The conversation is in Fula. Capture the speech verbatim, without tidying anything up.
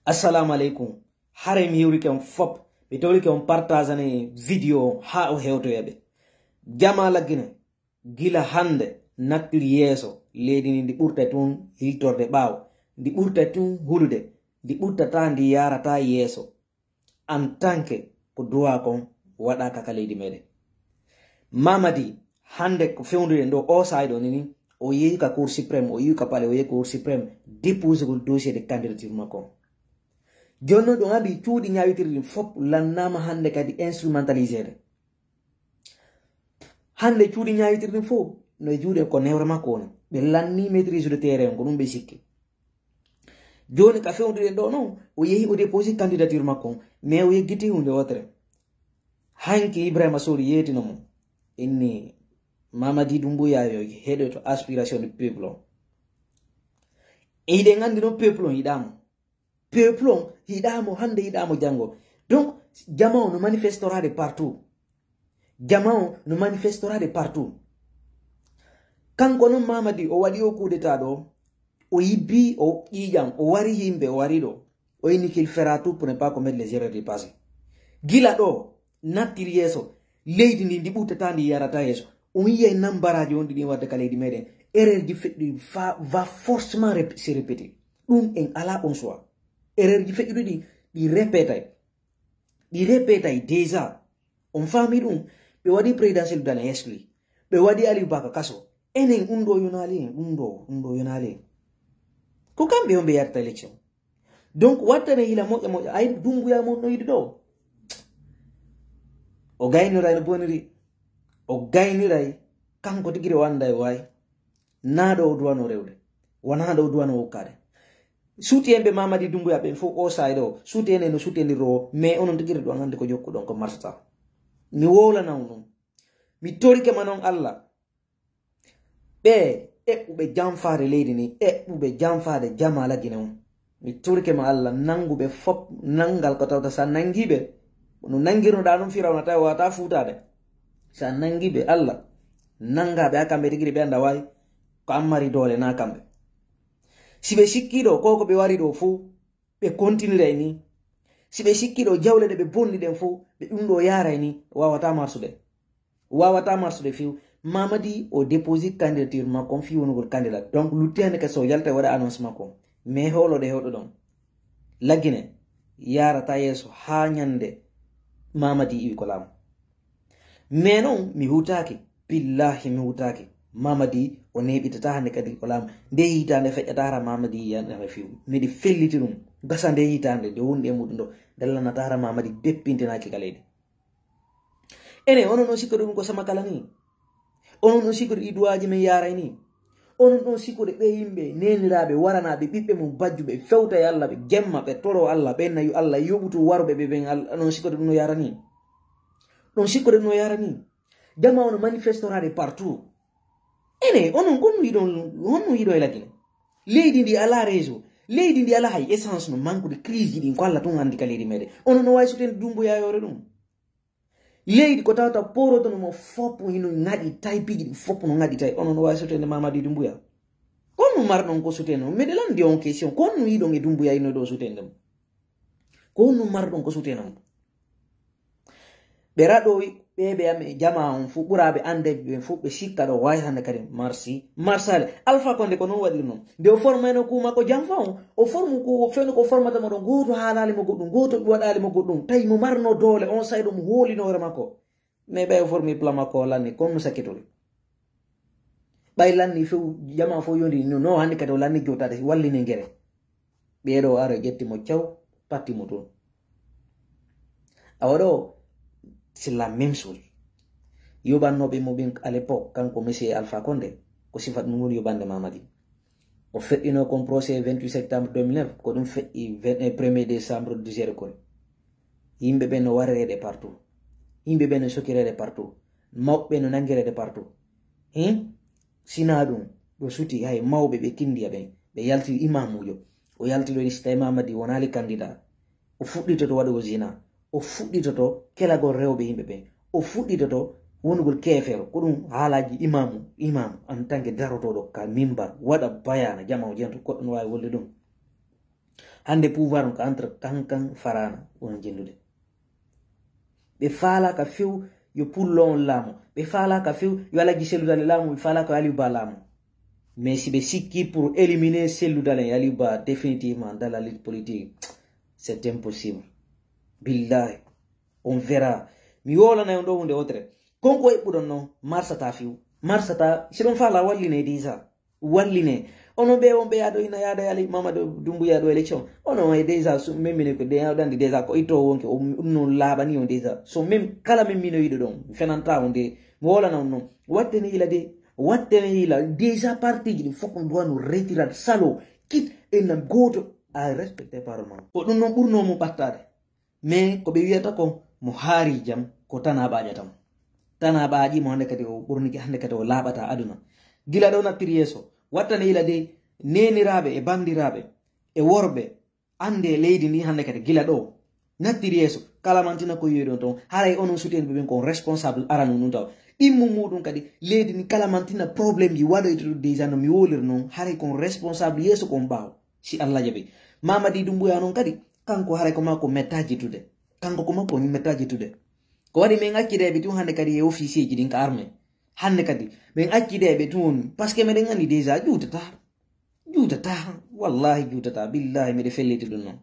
Assalamu aleykum. Haray mi hiwrike on fop. Mi tawrike on partageane vidéo on haa o hewtoya ɓe. Jama Laggine, gila hannde nattir yeeso, leydi ndi ndi ɓurta tun hiltorde ɓaawo, ndi ɓurta tun hulude, ndi ɓurtata ndi yarata yeeso. En tant que ko duwa kon waɗaka ka leydi meɗen. Mamadi, hannde ko fewndiri ɗo o saay ɗo ni, o yehi ka Cour suprême, o yehi ka palais, o yehi Cour suprême, déposegol dossier de candidature makko on. Jooni non ɗum andi cuuɗi ñaawitirɗi ɗin fof lannaama hannde kadi instrumentalisé de. Hannde cuuɗi ñaawitirɗi ɗin fof no e juuɗe ko newre makko woni. Ɓe lanni maîtrise de terrain on, ko ɗum ɓe sikki. Jooni ka fewndiri ɗo non, o yehi o déposé candidature makko on, mais o yeggiti hunde wotere. Hanki Ibrahima Sory yeetino mo, inni Mamadi Doumbouya yo heɗoto aspiration du peuple on. E hiɗen anndi non peuple on yiɗaamo. Peuple on yiɗaamo hannde, yiɗaamo janngo. Donc, jama on no manifestora de partout. Jama on no manifestora de partout. Kanko non Mamadi, o waɗi o coup d'état ɗo, o yibbi, o ƴiiƴan, o wari yimɓe, o wari ɗo. O inni qu'il fera tout pour ne pas commettre les erreurs du passé. Gila ɗo, nattir yeeso, leydi ndi, ndi ɓurtata, ndi yarata yeeso. On yiyay nambaraaji wonɗi ɗin waɗde ka leydi meɗen. Erreur ji feɗɗi fa, va forcément rep-, se répéter. Ɗum en ala on choix. Erreur ji feƴƴuɗi ɗi, ɗi répétay. Ɗi répétay déjà. On faami ɗum? Ɓe waɗi présidentiel dana exclu. Ɓe waɗi Aliou Baka kaso. Enen ɗum ɗo yonaali en, ɗum ɗo, ɗum ɗo yonaali en. Ko kamɓe on ɓe yarta élection. Donc wattane hila moƴƴa moƴƴa. Ay Doumbouya mon no yiɗi ɗo. O gayniray no boniri. O gayniray kanko tigi o anda e waay. Naa ɗo o duwano rewde. Wonaa ɗo o duwano wokkaade. Suuti en ɓe Mamadi Doumbouya ɓen fof o saay ɗo. Suuti en no suuti en ɗo. Mais onon tigi ɗo anndi ko jokkuɗon ko marsata. Mi wowlana on ɗum. Mi torike ma non Allah. Ɓe eɓɓuɓe janfaade leydi ni, eɓɓuɓe janfaade jama Laggine on. Mi torike ma Allah, nanngu ɓe fop, nanngal ko tawta sa nanngi ɓe, no nanngirnoɗaa ɗum Firawna tawi wata fuutaade. Sa nanngi ɓe Allah, nannga ɓe a kamɓe tigi ɓe annda waay ko an mari doole na kamɓe. Si ɓe sikki ɗo, ko ko ɓe wari ɗo fof, ɓe continue ni. Si ɓe sikki ɗo jawle ɗe ɓe bonni ɗen fof, ɓe ɗum ɗo yaaray ni, wawata marsude. Wawata marsude fiw. Mamadi o déposé candidature makko on fii wonugol candidat. Donc lutti hannde kadi so yalta waɗa annonce makko. Mais holoɗe hewɗo ɗon. Laggine yarata yeeso haa ñande Mamadi iwi ko laamu. Mais non mi hutaaki. Billahi mi hutaaki. Mamadi o neeɓitata hannde kadi ko laamu. Nde hitaande feƴƴata hara Mamadi yanɗata fiw. Miɗi felliti ɗum. Gasa nde hitaande nde wonɗi e muɗum ɗo. Nde lannata hara Mamadi deppintinaaki ka leydi. Ene, onon on sikkoɗe ɗum ko sama kala ni? Onon on sikkoɗe ɗi duwaaji men yaaray ni? Onon on sikkoɗe ɓe yimɓe neeniraaɓe, waranaaɓe, ɓiɓɓe mum bajjuɓe, fewta e Allah, ɓe jemma, ɓe toro Allah, ɓe nayu Allah, yoɓutu waruɓe ɓe ɓen Allah, onon sikkoɗe ɗum no yaara ni? Ɗon sikkoɗe ɗum no yaara ni? Jama ono manifestorade partout. Ene, onon kon no yiɗon, honno yiɗon e Laggine? Leydi ndi ala réseau, leydi ndi ala hay essence no mankude crise ji ɗin ko Allah tun andi ka leydi meɗen. Onon no wawi sutende Dumbuya yore ɗum. Leydi ko tawata porotono mo fop hino ngaɗi tay piiji ɗi fop no ngaɗi tay. Onon no wawi sutende Mamadi Dumbuya. Kon no marɗon ko sutende mo. Miɗe landi on question. Kon no yiɗon e Dumbuya ino ɗo sutende mo. Ko honno marɗon ko sutena mo? Ɓe raɗowi ɓe ɓe am e jama on fu ɓuraɓe ande ɓe fu ɓe sikka ɗo wawi hande kadi marsi marsale. Alpha Condé ko non waɗiri non. Nde o formayno ku makko jam fa on, o formu ku o fewno ko formata mo ɗon, goto haalali mo goɗɗum, goto waɗali mo goɗɗum, tawi mo marno doole on sayɗo mo hoolino hoore makko. Mais ɓay o formi plan makko o lanni kon no sakkitol. Ɓay lanni few jama fo yoni no, no hande kadi o lanni jotade wallini ngere. Ɓeeɗo ara ƴetti mo caw, patti mo toon. Awa ɗo, c'est la même chose. Yoɓannooɓe mo ɓen à l'époque, kanko monsieur Alpha Condé, ko sifat mum woni yoɓande Mamadi. O feƴƴino kon procès vingt-huit septembre deux mille neuf, ko ɗum feƴƴi vingt et un premier décembre dix heures kono. Yimɓe ɓen no warereede partout. Yimɓe ɓen no sokireede partout. Mawɓe ɓen no nanngireede partout. Hin? Sinaa ɗum, ɗo suti hay mawɓe ɓe kindiya ɓen, ɓe yalti imamuujo. O yalti ɗo ni si tawi Mamadi wonaali candidat. O fuɗɗitoto waɗugol zina. O fuɗɗitoto kelagol rewɓe yimɓe ɓen. O fuɗɗitoto wonugol keefeero. Ko ɗum haalaaji imamu, imamu en tant que darotooɗo ka mimbar, waɗa bayaana, jama o jento, goɗɗo no waawi wolde ɗum. Hannde pouvoir on ko entre Kankan Farana won jenndude. Ɓe faalaka few yo Pullo on laamo. Ɓe faalaka few yo Alaji Sellu Dale laamo. Ɓe faalaka yo Aliou Ba laamo. Mais si ɓe sikki pour éliminer Sellu Dale e Aliou Ba définitivement dans la lutte politique, c'est impossible. Billahi, on verra. Mi wolana on ɗo hunde wotere. Konko eɓɓuɗon non marsata few. Marsata, si ɗon faala walline déjà. Walline. Onon ɓe on ɓe yaado ina yaada yali Mamadou Doumbouya ɗo élection. Onon e déjà su-, même mine ko de ɗandi déjà ko itto wonke o ɗum non laaɓani on déjà. So même kala même mino yiɗo ɗon, mi fenanta on de. Mi wolana on non. Wattene yila de. Wattene yila déjà parti ji ɗi fof on doit no retirat salo. Kit en nam gooto a respecté parlement. Ko ɗum non ɓurno mo ɓattade. Mais ko ɓe wiyata ko mo haari jam ko tana ɓaaƴata mo. Tana ɓaaƴi mo hannde kadi o ɓurniki hannde kadi o laaɓata aduna. Gila ɗo nattiri yeeso. Wattane yila de neniraaɓe e banndiraaɓe e worɓe annde leydi ndi hannde kadi gila ɗo nattiri yeeso. Kala mantina ko yoyi ɗon toon. Haray onon sutenɓe ɓen ko on responsable arano ɗum taw. Ɗimmu muɗum kadi leydi ndi kala mantina problème ji waɗoyde ɗo déjà no mi woliri noon. Haray ko on responsable yeeso ko on ɓaawo. Si Allah jaɓi. Mamadi Doumbouya noon kadi, kanko haray ko makko metta jittude. Kanko ko makko metta jittude. Ko waɗi min accideɓe tun hannde kadi e officier ji ɗin ka armée. Hannde kadi, min accideɓe tun, parce que meɗen anndi déjà juutata. Juutata. Wallahi juutata. Billahi miɗe felliti ɗum noon.